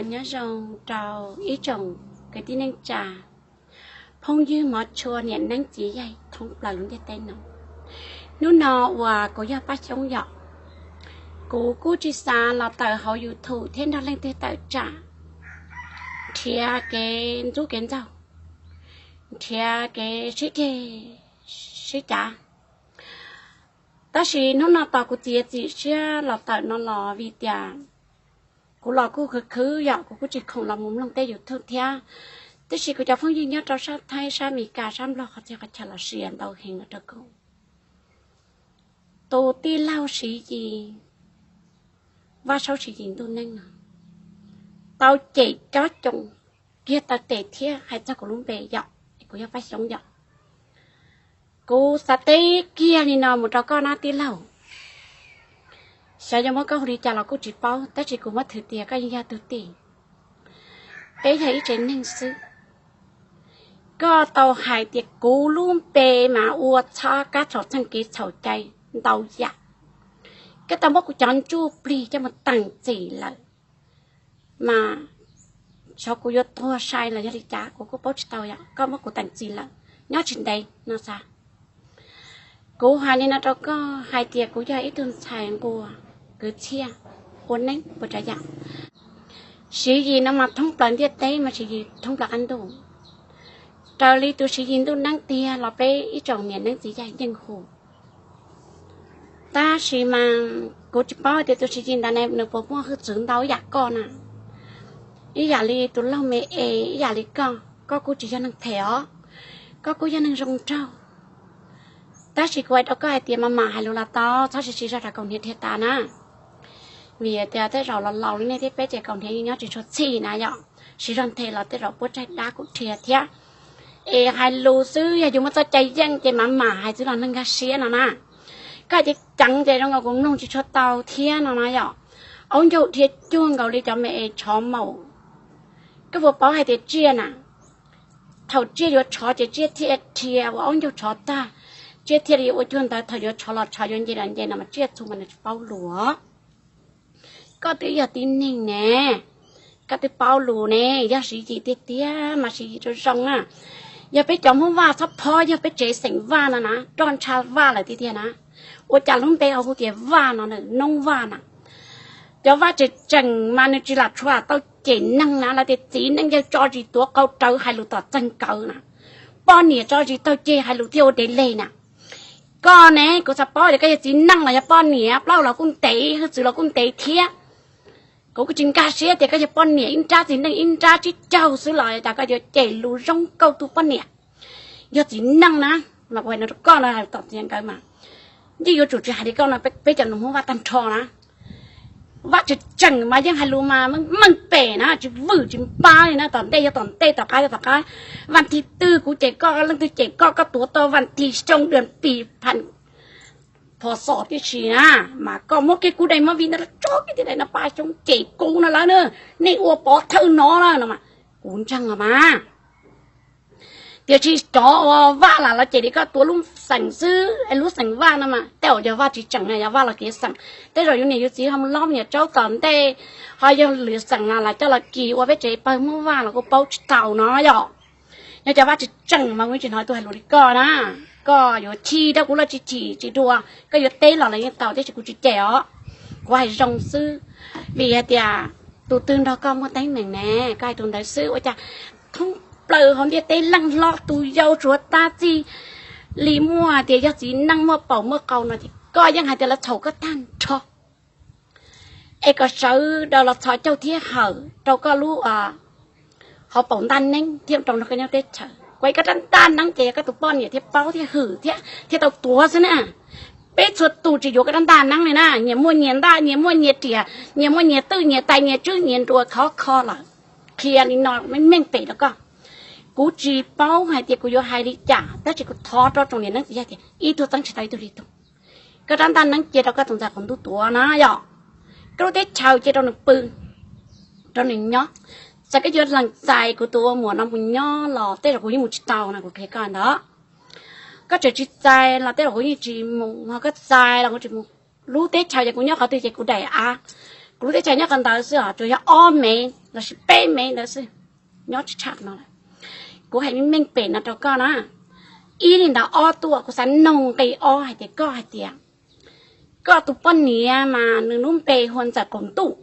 Nyob zoo rau ib tsoom kwv tij neej tsa, phooj ywg hmov tshua niam neeb txiv yaig thoob plaws lub ntiaj teb no. Hnub no uas kuv yog Paj Xyoob yom, kuv kuj tsis xav los tawm hauv YouTube thiab nrog leej twg tawm tsam nrhiav kev ntxub kev ntxaug, nrhiav kev sib ceg sib cav. Tab sis hnub no tos kuv txiav txim siab los tawm no los vim tias kuv los kuj khwv khwv yom, kuv kuj tsis khoom los mus mloog tej YouTube thiab. Tiam sis kuv cov phooj ywg nyob rau sab Thaib, sab Amelikas, sab Nplog qhov txhia qhov chaw los sia ntau heev los rau kuv. Tus tij laug Siv Yis, Vaj Saub Siv Yis ntuj neeb no, tau cem cob coos kiag taw tes thiab hais txog kuv lub npe yom, kuv yog Paj Xyoob yom. Kuv xav teb kiag li no mus rau koj na tij laug, xyov yuav muab koj hu li cas los kuj tsis paub, tab sis kuv muab thwm tias koj yeej yog tug tij, peb yog ib tsev neeg xwb. Koj tau hais tias kuv lub npe mas ua txhob kab txhaum txheej kev txhaum cai ntau yam. Koj tau muab kuv cov ntsuj plig coj mus teem txim lawm, mas xyov kuv yuav tuag sai los yog li cas kuv kuj paub tsis tau yom, koj muab kuv teem txim lawm nyob tsis ntev no xav. Kuv hais li no rau koj hais tias kuv yog ib tug ntxhais nquag kwv txhiaj ua neeb puas tsav yam. Siv Yis no mas thoob plaws ntiaj teb mas Siv Yis thoob plaws qab ntuj. Raws li tus Siv Yis ntuj neeb tiag los peb ib tsoom niam neeb txiv yaig yeej hu. Tab sis mas kuv tsis paub tias tus Siv Yis ntawd ne nws puas muaj hwj txwv ntau ib yam koj na, ib yam li tus laug me es ib yam li koj, koj kuj tsis yog neeg phem os, koj kuj yog neeg zoo nraug. Tab sis kuv hais rau koj hais tias mas mam hais lus los tau, txhob siv zog rau kaus hniav dhia tas na. Vim tias tej zaum los laus li nej thiab peb ces kaus hniav yeej nyob tsis tshua txhij na yom, siv zog nthe los tej zaum puab tsaig dab kuj dhia thiab. Es hais lus xwb, yog yus muaj txoj cai yeej ces mam mam hais xwb los neeg nkag siab no na. Koj hais ceev ceev ces zoo nkaus kuv mloog tsis tshua tau thiab no na yom. Aub ncaug dhia cuag nkaus li cov me es tshov maum. Koj puas paub hais tias tsiaj na, thaum tsiaj yuav tshov ces tsiaj thiaj dhia ua aub ncaug tshov tag, tsiaj thiaj li ua cuag ntawd, thaum yuav tshov los tshov, yuav nce los nce no mas tsiaj txhu mas nws tsis paub lus. Koj twb yog tib neeg ne, koj twb paub lus ne, yog Siv Yis tiag tiag mas Siv Yis zoo zoo na. Yog peb cov Hmoob Vaj txhob phob, yog peb tsev xeem Vaj no na, roj ntsha Vaj lawm tiag tiag na. Ua cas lub npe ho hu tias Vaj no, Noob Vaj na? Cov Vaj tseem tseem mas nws tsis lam tshua tau cem neeg na, lawv tias txiv neej yawg tso zis tuav qau rawv hais lus tom txeeg kawg na, poj niam tso zis taug ceg hais lus thiaj ua dev leg na. Koj ne, kuv xav paub tias koj yog txiv neej los yog poj niam, plaub los kuj ntev, hwj txwv los kuj ntev thiab. Kuv kuj tsis nkag siab tias koj yog poj niam ib nrab txiv neej ib nrab tsib caug xwb los cas koj yuav cem lus zoo nkauj tus poj niam. Yog txiv neej na, mas kuv hais no rau koj no, hais tom txiv nkawd mas yeej yuav tsum tsis hais li koj no, peb cov nus Hmoob Vaj tag nrho na. Vaj tseem tseem mas yeej hais lus mas meej pem na, tsis vwm tsis npab li na, tom ntej yog tom ntej, tom qab yog tom qab. Vas thiv twg kuv cem koj, leej twg cem koj, koj tuav tau vas thiv xyoo dua pis pha phos xos tib si na, mas koj muab kiag kuv daim movie ntawd los tso kiag tias daim no Paj Xyoob cem kuv no lawm na, nej ua pov thawj no na no mas kuv ntseeg los mas. Tiam sis cov uas Vaj lam los cem li koj tuav lub xeem xwb, lub xeem Vaj no mas tej zaum yog Vaj tsis tseem na, yog Vaj los kev xeem, tej zaum yus niam yus txiv ho mus lob niam tsaub tom ntej, ho yog lwm xeem no los coj los kis ua peb tsev pawg Hmoob Vaj los kuj paub tsis tau no yom. Yog cov Vaj tsis tseem mas kuv tsis hnov tus hais lus li koj na. Koj yuav chim rau kuv los tsis chim tsis dua, koj yuav teb los los yeej tau, tiam sis kuv tsis cem os, kuv hais zoo xwb. Vim hais tias tus twg nrog koj muaj teeb meem ne, koj hais tus ntawd xwb. Ua cas thoob plaws hauv ntiaj teb leej hlob tus yau tsuav tab txij li muaj tias yog txiv neej muaj paum muaj qau no ces koj yeej hais tias lawv txhaum koj tag nrho. Es kom sawv daws los txhos caug thiab hawm rau koj lub hauv paus ntaj neeb thiab rau nrog koj nyob teb chaws. Kuv hais koj rab ntaj neeb ces yog koj tus poj niam thiaj paub thiaj hwm thiab thiaj tau tuav xwb na. Peb txhua tus tsis yuav koj rab ntaj neeb li na, nyias muaj nyias ntaj, nyias muaj nyias riam, nyias muaj nyias twj nyias tais, nyias tswb nyias nruas khov kho lawm. Qhia li no meej meej pem rau koj. Kuv tsis paub hais tias kuv yuav hais li cas, tab sis kuv thov rau tsoom niam neeb txiv yaig tias ib tug txeeb tsis tau ib tug li tug. Koj rab ntaj neeb cia rau koj tus ntxhais qaum ntuj tuav na yom. Koj lub teb chaws cia rau nws pw, rau nws nyob. Txawm koj yuav lees txais kuv tus ua muam no mus nyob los tej zaum kuv yeej mus tsis tau no, kuv qhia koj ntawd. Koj tseem tsis txais los tej zaum kuv yeej tsis mus, ho koj txais los kuv tsis mus. Lub teb chaws ces kuv nyob qhov twg ces kuv daim av, Kuv lub teb chaws nyob qhov ntawd xwb os, tsuas yog ob mev lossis peb mev ntawd xwb, nyob tsis tshaj no lawm. Kuv hais meej meej pem no rau koj na, ib li ntawd ob tuaj kuv xav noog nqi ob hais tias koj hais tias koj tus poj niam mas nws lub npe hu ua Ntxawm Qaum Ntuj,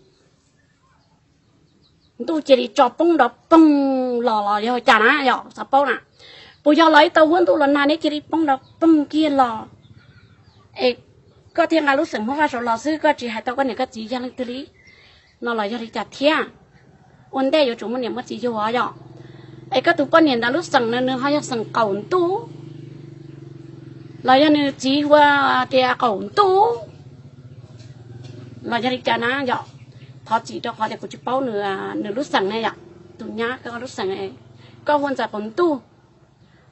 ntuj cia li tso poob nrov poog los los yog cas na, yog xav paub na, puas yog los ib tau huab ntuj los nag neb cia li poob nrov poog kiag los, es koj thiaj nqa lub xeem Hmoob Vaj saud los xwb, koj tsis hais tau koj niam koj txiv yog leej twg li no los yog li cas thiab? Ua ntej yuav tsum muaj niam muaj txiv yug os yom. Es koj tus poj niam ntawd lub xeem no nws ho yog xeem Qaum Ntuj los yog nws txiv hu ua tias Qaum Ntuj los yog li cas na yom? Thov txim rau qhov tias kuv tsis paub nws lub xeem ne yom. Tus nyab koj lub xeem, koj hu ua Ntxawm Qaum Ntuj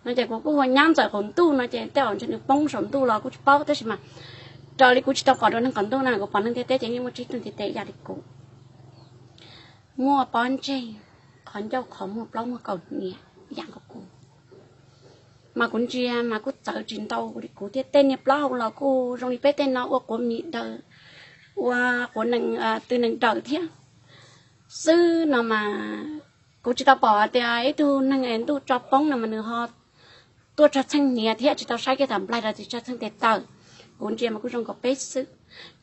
no ces kuv kuj hu ua nyab Ntxawm Qaum Ntuj no ces tej zaum ntshe nws poob saum ntuj los kuj tsis paub, tab sis mas raws li kuv tsis tau pom dua neeg qaum ntuj na, kuv pom neeg ntiaj teb ces yeej muaj tsib tug ntiv tes ib yam li kuv, muaj pob ntseg, qhov ncauj qhov muag plaub muag kaus hniav ib yam nkaus kuv. Mas kuv ntsia mas kuj txawv tsis ntau li kuv thiab, tej niag plaub hau los kuj zoo li peb tej no ua quav mis daws, ua quav nees, tw nees daws thiab xwb no mas. Kuv tsis tau pom tias ib tug neeg es ntuj tso poob no mas nws ho tuaj tsawg txheej hniav thiab, tsis tau saib kiag tham nplaig los tsis tsawg txheej tes taw. Kuv ntsia mas kuj zoo nkaus peb xwb.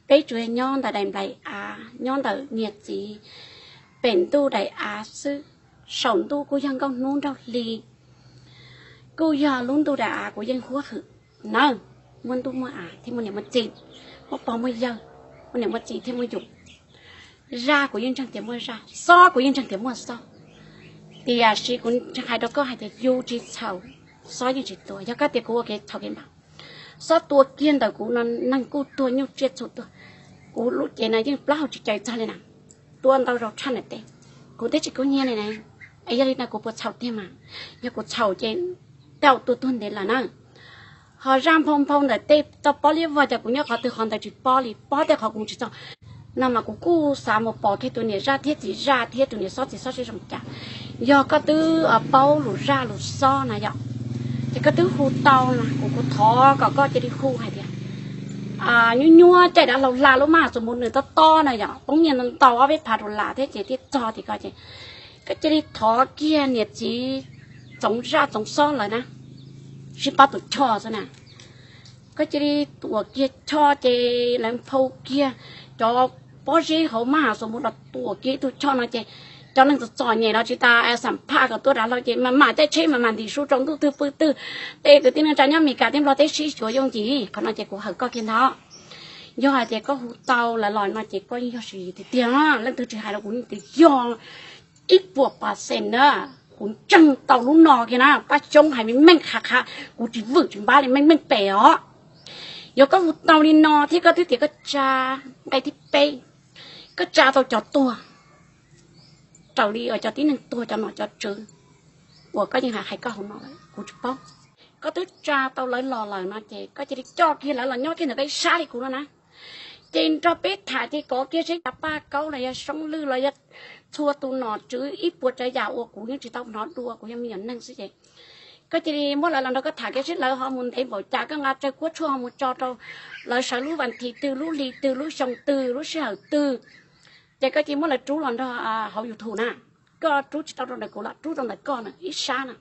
Peb tsuas yog nyob ntawm daim nplaim av, nyob ntawm niag txiv pem ntuj daim av xwb. Saum ntuj kuj yog nkauj hnub nraug hli, kuj yog lub ntuj daim av kuv yeej huab hwm na. Muaj ntuj muaj av thiab muaj niam muaj txiv, muaj pog muaj yawg, muaj niam muaj txiv thiab muaj yus. Zaj kuv yeej ntseeg tias muaj zaj, xob kuv yeej ntseeg tias muaj xob. Tiam sis kuv hais rau koj hais tias yus tsis txhaum, xob yeej tsis tua. Yog koj tias kuv ua kev txhaum kev npam, xob tua kiag ntawm kuv no neeg kuj tuag nyuj tsiaj txhu tuag. Kuv lub cev no yeej plaub hau tsis caw txog li na, tua ntau zaus tshaj nram teb, kuv twb tsis kub hnyiab li na. Es yog li no kuv puas txhaum tiag mas? Yog kuv txhaum ces tej zaum tua tuag ntev lawm na. Ho zaj nphau nphau ntawm tej toj pob liab vog ces kuv nyob qhov twg qhov ntawd tsis paub li, paub tej qhov kuv tsis txog no mas kuv kuj xav mus pom kiag tus niam zaj thiab txiv zaj thiab tus niam xob txiv xob seb zoo cas. Yog koj twb paub lus zaj lus xob na yom, ces koj twb hu tau na, kuv kuv thov kom koj cia li hu hais tias nyuaj nyuaj caij dav hlau hla lub mab txuas mus nws tob tob na yom, poob nyiaj ntau ntau ob peb phav dollar thiab ces thiaj txog tim ko ces koj cia li thov kiag niam txiv Txoov zaj Txoov xob lawv na, sib pab tus choj xwb na. Koj cia li tuam kiag choj ces lawv nphau kiag cov pob zeb hauv mab txuas mus los tuam kiag ib tug choj no ces cov neeg txom txom nyem los tsis tas xam phaj kom tuaj dav hlau ces mam mam caij tsheb mam mam ntim su tsaus ntuj twg pw twg. Tej kwv tij neej tsa nyob Mes Kas thiab Nplog teb sib xyuas yooj yim, qhov no ces kuv hawm koj kiag ntag. Yog hais tias koj hu tau lawv los no ces koj yeej yog siv tiag tiag, leej twg tsis hais rau kuv tias yog ib puas pas xees na, kuv ntseeg tau lub no kiag na, Paj Xyoob hais meej meej qha qha, kuv tsis vwm tsis npab li, meej meej pem os. Yog koj hu tau li no thiab koj twb tias koj tsa nqe thib peb, koj tsa tau cov tuag raws li cov tib neeg tuag cov nom cov tswv uas koj yeej hais hais koj hauv no lawm kuv tsis paub. Koj twb tsa tau lawv los lawm no ces koj cia li coj kiag lawv los nyob kiag ntawm peb sab li kuv no na. Ces nrog peb tham ces kov kiag seb cov Paj Kaub los yog Soob Lwj los yog txhua tus nom tswv ib puas tsav yam uas kuv yeej tsis tau hnov dua, kuv yog me nyuam neeg xwb ces koj cia li muab lawv los nrog koj tham kiag seb lawv ho mus ntev npaum cas, koj nqa tsawg kuab tshuaj ho mus tso rau lawv sawv lub vas thiv twg, lub hli twg, lub xyoo twg, lub sij hawm twg. Ces koj cia li muab lawv rub los nrog hauv YouTube na. Koj rub tsis tau rau ntawm kuv los rub rau ntawm koj na, ib sab na.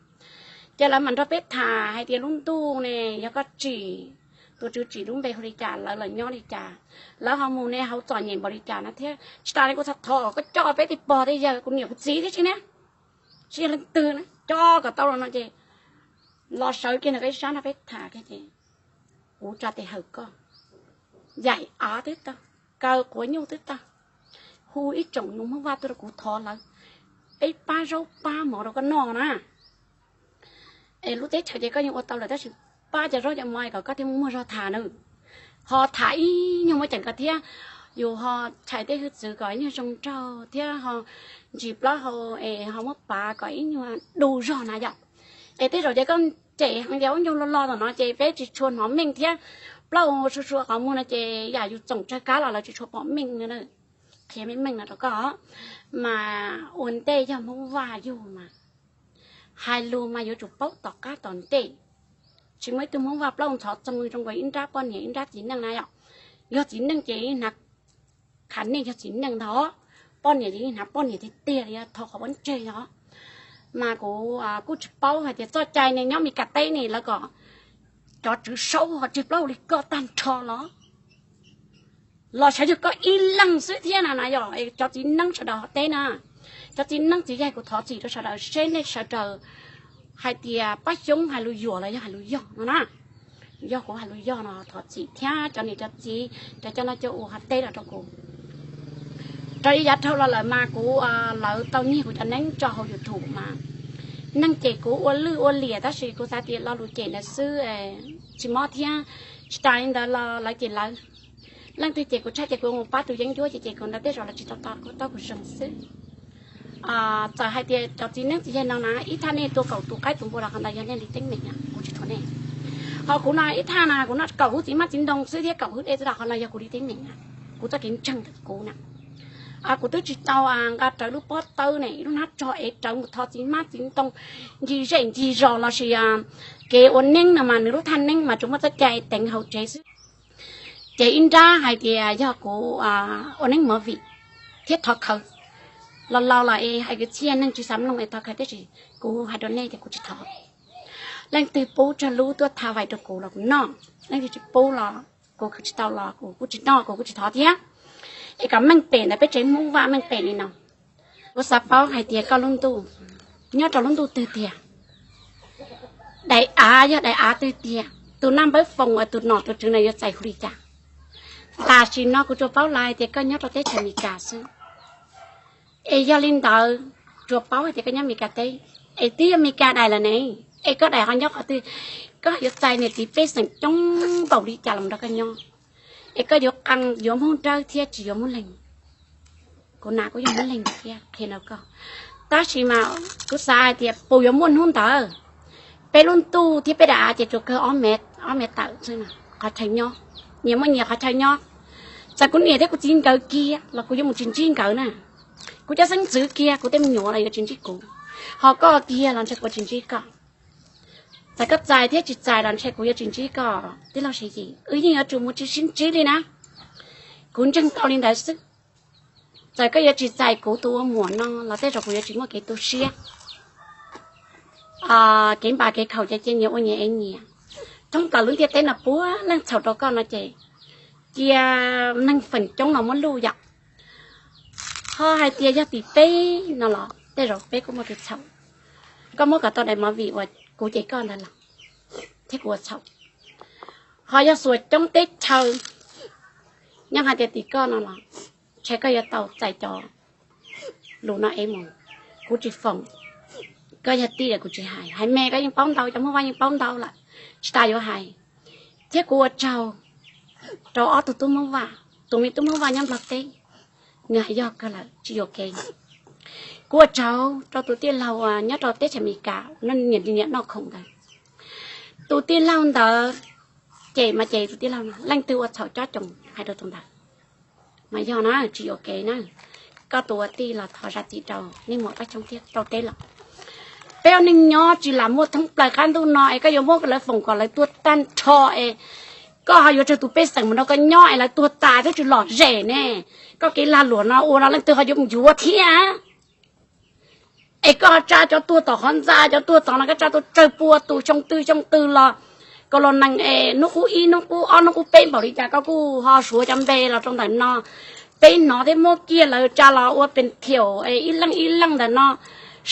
Ces lawv mam nrog peb tham hais tias lub ntuj ne yog koj tsim, tus tswv tsim lub npe hu li cas, lawv los nyob li cas, lawv ho mus ne hauv txom nyem npaum li cas no thiab. Tsis tas li kuv thov koj coj peb tej pog tej yawg, kuv niam kuv txiv thiab tsis ne, tsis yog leej twg na, coj kom tau los no ces los sawv kiag ntawm peb sab no peb tham kiag ces kuv tsa tes hawm koj. Yaim av twb tag, kaw quav nyuj twb tag, hu ib tsoom nus Hmoob Vaj tuaj rau kuv thov lawv, peb pab zaub pab mov rau koj noj na. Es lub teb chaws ces koj yeej ua tau lawm tab sis pab cov zaub cov mov kom koj thiaj muaj zog tham na. Ho tham ib nyuag muaj ceem koj thiab, yus ho chais tej hwj txwv kom ib nyuag zoo nraug thiab ho ntsis plaub hau es ho muab pav kom ib nyuag du zog na yom. Es tej zaum ces koj cem heev tias ub ncaug lo lo tom no ces peb tsis tshua hnov meej thiab, plaub hau sua sua qhov muag no ces yam yus txoom tsawg kab los lawv tsis tshua pom meej na. Qhia meej meej no rau koj, mas ua ntej yog Hmoob Vaj yug mas hais lus mas yuav tsum paub tom qab tom ntej. Tsis muaj ib tug Hmoob Vaj plaub hau ntxhov txoog zoo nkaus ib nrab poj niam ib nrab txiv neej na yom. Yog txiv neej ces hnav Tham nej yog txiv neej ntag, poj niam yeej hnav poj niam tiag tiag li, thov qhov pov tseg os. Mas kuv kuj tsis paub hais tias txoj cai ne nyob Meskas teb ne lawv kom cov tswv saub ho tseg plaub hau li koj tag nrho los, los xyov yog koj ib leeg xwb thiab na. Na yog cov txiv neeb sawv daws hauv teb na, cov txiv neeb txiv yaig, kuv thov txim rau sawv daws seb nej sawv daws hais tias Paj Xyoob hais lus yuam los yog hais lus yog no na. Yog kuv hais lus yog no thov txim thiab cov niam cov txiv, cov coj noj coj ua ho teb los rau kuv. Raws li yav dhau los lawm mas kuv, lawv tau nyiag kuv cov neeb tso hauv YouTube mas neeg cem kuv ua lwj ua liam, tab sis kuv xav tias lo lus cem ntawd xwb, tsis mob thiab. Tsis tas li ntawd los lawv cem lawv. Leej twg cem kuv tshaj ces kuv mus pab tus yeeb ncuab ces cem kuv ntawd tej zaum los tsis tau tau kuv zoo xwb. Txawm hais tias cov txiv neeb txiv yaig no na, ib thaj nej tua kaum tus qaib tus npua los qhov ntawd yog nej li teeb meem, kuv tsis thuam nej. Ho kuv no ib thaj na kuv noj kaum hub txiv hmab txiv ntoo xwb thiab kaum hub dej xwb los qhov no yog kuv li teeb meem, kuv txoj kev ntseeg ntawm kuv na. Kuv twb tsis tau nqa rawv lub pob tawb ne, ib lub hnab tsog es rawv mus thov txiv hmab txiv ntoo ncig zej ncig zos los sis kev ua neeb no mas nws lub thaj neeb mas tsuas muaj txoj cai teev hauv tsev xwb. Ces ib nrab hais tias yog kuv ua neeb movie thiab thov khawv. Los laus los es hais kwv txhiaj neeg tsis xav mloog es thov khawv, tiam sis kuv hais rau nej tias kuv tsis thov. Leej twg pub tsawg lub tuaj tha vais rau kuv los kuv noj, leej twg tsis pub los kuv khwv tsis tau los kuv kuj tsis noj, kuv kuj tsis thov thiab. Es kom meej pem ntawm peb tsev Hmoob Vaj meej pem li no. Kuv xav paub hais tias koj lub ntuj nyob rau lub ntuj twg tiag? Daim av yog daim av twg tiag? Tus naj npawb foom uas tus nom tus tswv no yuav txais hu li cas? Tam sim no kuv tsuas paub lawm hais tias koj nyob rau teb chaws Amelikas xwb. Es yog li ntawd, tsuas paub hais tias koj nyob Amelikas teb, es twb yog Amelikas daim lawm ne, es koj daim ho nyob qhov twg? Koj yuav txais niam txiv pej xeem coob npaum li cas los nrog koj nyob? Es koj yuav qee yuav Hmoob Dawb thiab tsis yuav Hmoob Leeg? Kuv nas kuj yog Hmoob Leeg thiab qhia rau koj, tab sis mas kuv xav hais tias puas yuav muaj hnub ntawd. Peb lub ntuj thiab peb daim av ces tsuas kawg ob me, ob me tawm xwb, qhov chaw nyob, nyias muaj nyias qhov chaw nyob. Txawm kuv niam thiab kuv txiv nkawd kiag los kuv yuav mus tsis ntsib nkawd na. Kuv cov xeeb ntxwv kiag, kuv tej me nyuam los yuav tsis ntsib kuv, ho koj kiag los ntshe kuv tsis ntsib koj. Txawm koj txais thiab tsis txais los ntshe kuv yuav tsis ntsib koj tij laug Siv Yim, wb yeej yuav tsum mus tsis sib ntsib li na. Kuv ntseeg tau li ntawd xwb. Txawm koj yuav tsis txais kuv tus ua muam no los tej zaum kuv yuav tsis muaj kev tu siab. Kev npam kev khaum ces cia nyias ua nyias ev nyias. Thoob plaws lub ntiaj teb no puav leej txhaum rau koj no ces cia neeg feem coob los muab luj yom. Ho hais tias yog tim peb no los tej zaum peb kuj muaj kev txhaum. Koj muab kom tau daim movie uas kuv cem koj ntawd los thiab kuv ua txhaum. Ho yog xuas coob teb chaws nyob hais tias tim koj no los ntshe koj yuav tau txais cov lus no ev mus. Kuv tsis foom, koj yog tij lawm kuv tsis hais, hais me koj yeej paub ntau, cov Hmoob Vaj yeej paub ntau lawm, tsis tas yuav hais. Thiab kuv ua tsaug rau ob tug tub Hmoob Vaj, tus me tub Hmoob Vaj nyob Nplog teb, nws hais yog kawg lawm tsis yuam kev. Kuv ua tsaug rau tus tij laug uas nyob rau teb chaws Amelikas, niam noj khoom ntawd. Tus tij laug ntawd, cem mas cem tus tij laug no, leej twg ua txhaum cob coos hais rau tus ntawd. Mas yog na, tsis yuam kev na. Koj tus ua tij los thov zam txim rau nej muam Paj Xyooj thiab rau teb los. Peb ua neej nyob tsis lam muaj thoob plaws qab ntuj no es koj yuav muab lawv foom kom lawv tuag tag nrho es koj ho yuav tsawg tus pej xeem mus nrog koj nyob es lawv tuag tas thiab tsis lom zem ne. Koj kev lag luam no ua no leej twg ho yuav mus yuav thiab? Es koj tsa cov tuag tom qhov ntxa, cov tuag tom no koj tsa tuaj tsawg pua tus, xyoo twg xyoo twg los, koj los nees es hnub qub ib, hnub qub ob, hnub qub peb npaum li cas koj kuj ho suav cov npe los rau ntawm no. Peb hnov thiab muab kiag lawv tsa los ua pes thiaum es ib leej ib leej ntawm no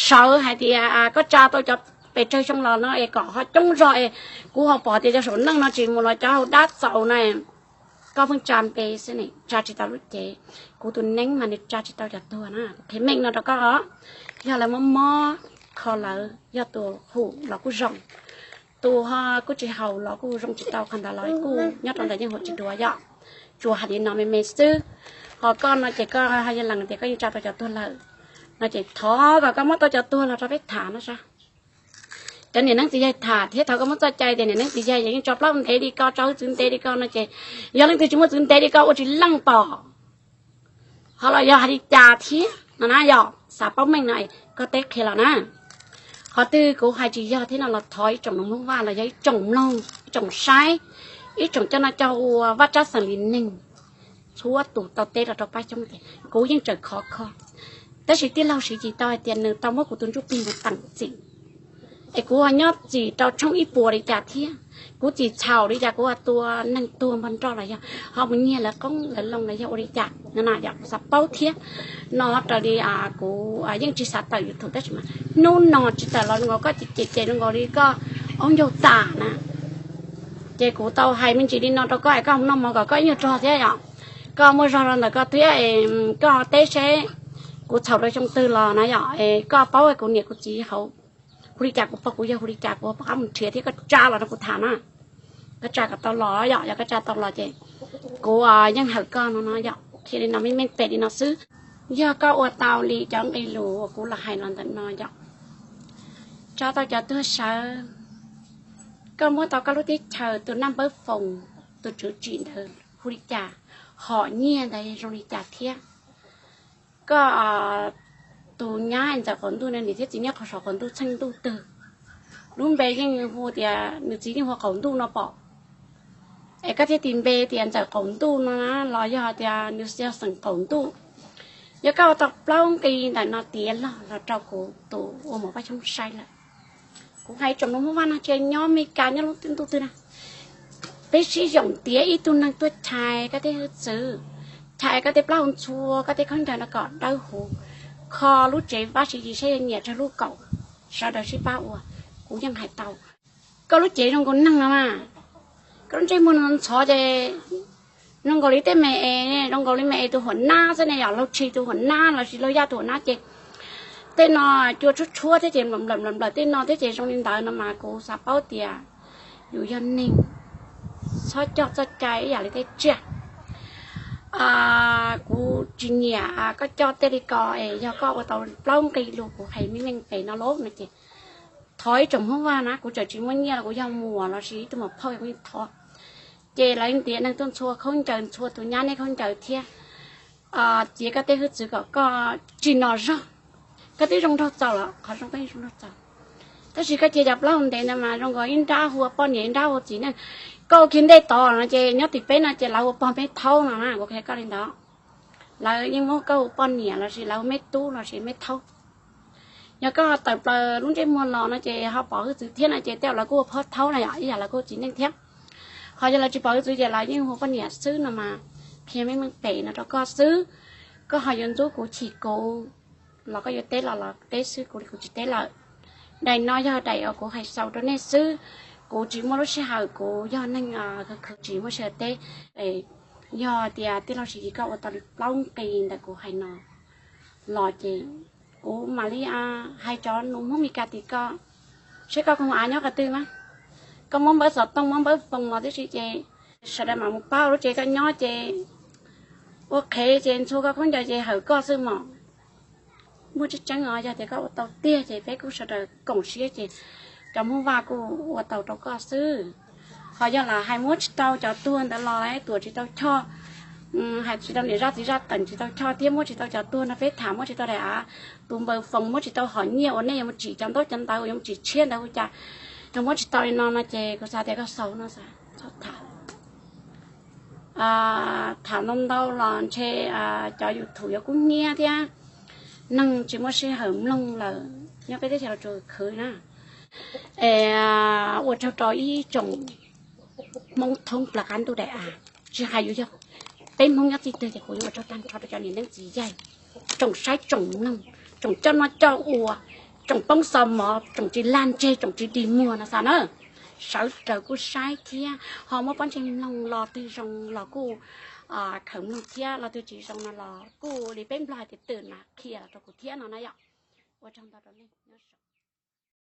sawv hais tias koj tsa tau cov pes tsawg xyoo los no es kom ho coob zog es kuv ho pom tias cov saum neej no tsis mus los cov hauv dab txaus na. Koj pheej tsa npe xwb ne, tsa tsis tau lub cev. Kuv tus neeb mas nws tsa tsis tau cov tuag na, kuv qhia meej no rau koj os. Yog lawv muab mob kho lawv, yog tus haum los kuj zoo, tus ho kuj tsis haum los kuj zoo tsis tau, qhov ntawd los kuj nyob rau ntawm yeej haum tsis dua yom. Tsuas hais li no me me xwb. Ho koj no ces koj yog lees tias koj yeej tsa tau cov tuag lawm no ces thov kom koj muab tau cov tuag los rau peb tham no sas. Cov niam neeb txiv yaig tham thiab thov koj muab txoj cai tias niam neeb txiv yaig yeej tso plaub ntev li koj, tso hwj txwv ntev li koj no ces yog leej twg tsis muaj txwv ntev li koj ua tsis leej pom. Ho los yog hais li cas thiab no na, yog xav paub meej no koj teb qhia los na. Qhov twg kuv hais tsis yog thiab no los thov ib tsoom Hmoob Vaj los yog ib tsoom mloog, ib tsoom saib, ib tsoom coj noj coj ua, vaj tsab xeem li neeg, txhua tus tau teb los rau pab xyoob tias kuv yeej tseem khov kho. Tab sis tij laug Siv Ci tau hais tias nws tau muab kuv tus ntsuj plig mus teem txim, es kuv ho nyob txim rau tshooj ib puas li cas thiab, kuv txim txhaum li cas, kuv ho tua neeg tuag npog nroj los yog ho mus nyiag lawv qoob lawv loo los yog ua li cas no na yom, kuv xav paub thiab no raws li kuv yeej tsis xav tawm YouTube tab sis mas hnub no tsis tawm los zoo nkaus koj ces ces zoo nkaus li koj aub ncaug tas na. Ces kuv tau hais me ntsis li no rau koj es koj mus noj mov kom koj ib nyuag rog thiab yom, koj muaj zog rau ntawm koj thiab es koj teb seb kuv txhaum rau xyoo twg los na yom, es koj paub kuv niam kuv txiv hauv hu li cas, kuv pog kuv yawg hu li cas, kuv pom qab mus nrhiav thiab koj tsa los rau kuv tham na. Koj tsa kom tau los yom, yog koj tsa tau los ces kuv yeej hawm koj no no yom, qhia li no meej meej pem li no xwb. Yog koj ua tau li cov nqi lus uas kuv los hais los ntawm no yom, tso tau cov tuag sawv, koj muab tau koj lub teb chaws tus naj npawb foos, tus tswv tsim ntawd hu li cas, hom nyiaj ntawd zoo li cas thiab. Koj tus nyab ntxawm qaum ntuj no niam thiab txiv nyob qhov saum qaum ntuj txheej ntuj twg, lub npe yeej hu tias nws txiv yeej hu qaum ntuj no pom, es koj thiaj tis npe tias ntxawm qaum ntuj no na, los yog tias nws yog xeem qaum ntuj. Yog koj ua tau plaub nqi ntawm no tiav log los rau kuv tus ua muam Paj Xyoob saib lawm. Kuv hais tsoom nus Hmoob Vaj no tsis nyob Mes Kas nyob lub ntuj twg na, peb sib yoom tiav ib tug neeg tuaj chais koj tej hwj txwv, chais koj tej plaub hau ntxhua, koj tej khaub ncaws no kom dawb huv, kho lub tsev Vaj Siv Yis saib nyiam tsawg lub kaum, sawv daws sib pab ua. Kuv yeej hais tau, koj lub cev zoo nkaus neeg no mas, koj lub ntsej muag no ntxhov ces zoo nkaus li tej me es, zoo nkaus li me es tus huam nab xwb ne yom, laug tshis tus huam nab lossis laug yaj tus huam nab ces tej no cua tshuab tshuab thiab ces nplawm nplawm nplawm tej no thiab ces zoo li ntawd no mas kuv xav paub tias yus yog neeg txhob coj txoj cai ib yam li tej tsiaj. Kuv tsis nyiam koj coj tej li ko es yog koj ua tau plaub nqi lus kuv hais meej meej pem no lauj no ces thov ib tsoom Hmoob Vaj na, kuv tseem tsis muaj nyiaj los kuv yog muam lossis ib tug muam phauj kuv yeej thov. Ces lawv ntiav neeg tuaj ntxhua khaub ncaws ntxhua tus nyab nej khaub ncaws thiab, txiav koj tej hwj txwv kom koj tsis nom zog, koj twb zoo nraug txaus los qhov zoo koj yeej zoo nraug txaus. Tab sis koj cia cov plaub hau ntev ntawd mas zoo nkaus ib nrab hu ua poj niam ib nrab hu ua txiv neej. Koj ua kiag ntej tod no ces nyob tim peb no ces lawv hu ua pog Meb Thaub no na, kuv qhia koj li ntawd. Lawv yeej muab koj hu poj niam lossis lawv hu Meb Tub lossis Meb Thaub. Yog koj tawm plaws lub ntsej muag los no ces ho pom hwj txwv thiab no ces tej zaum lawv kuj hu pog Thaub na yom, ib yam lawv kuj hu txiv neej thiab. Ho yog lawv tsis pom hwj txwv ces lawv yeej hu poj niam xwb no mas, qhia meej meej pem no rau koj xwb. Koj ho yuav ntxub kuv chim kuv los koj yuav teb los los teb xwb, kuv li kuv tsis teb lawm. Daim no yog daim uas kuv hais xaus rau nej xwb. Kuv tsis muaj lub sij hawm, kuv yog neeg khwv khwv tsis muaj sij hawm teb. Yog tias tij laug Siv Yis koj ua tau li plaub nqi ntawm kuv hais no los ces kuv mam li hais cov nus Hmoob Mes Kas tim koj, seb koj koom av nyob qhov twg mas, koj muab npawb xov tooj muab npawb foos los tib si ces sawv daws mam mus pab ua lub tsev koj nyob ces ua qhev ces ntxhua koj khaub ncaws ces hawm koj xwb mos. Muaj tseeb tseeb os, yog tias koj ua tau tiag ces peb kuj sawv daws koom siab ces cov Hmoob Vaj kuj ua tau rau koj xwb. Ho yog lam hais muab tsis tau cov tuag ntawd los tuam tsis tau choj, hais tsis tau niam zaj txiv zaj teem tsis tau choj thiab muab tsis tau cov tuag no peb tham muab tsis tau daim av, tus npawb foos muab tsis tau hom nyiaj uas nej yuav mus tsim cov ntaub cov ntawv uas yuav mus tsim tshiab ntawd ua cas, yog muab tsis tau li no no ces kuv xav tias koj xaus no xav txhob tham. Tham ntau ntau los ntshe cov YouTube yuav kub hnyiab thiab neeg tsis muaj sij hawm mloog lawm, nyob peb teb chaws los tsuas khwv na. Es ua tsaug rau ib tsoom Hmoob thoob plaws qab ntuj daim av, tsis hais yus yog peb Hmoob nyob txij twg ces kuv yuav ua tsaug tag nrho rau cov niam leej txiv yaig, tsoom saib tsoom mloog, tsoom coj noj coj ua, tsoom poob xo mov, tsoom tsis lag ntseg, tsoom tsis dig muag no xav na. Sawv daws kuj saib thiab ho muab pob ntseg mloog, los twg zoo los kuj khaws mloog thiab los twg tsis zoo no los kuj li peb Nplog hais tias twm mas qhia los rau kuv thiab no na yom. Ua tsaug ntau rau nej nyob zoo.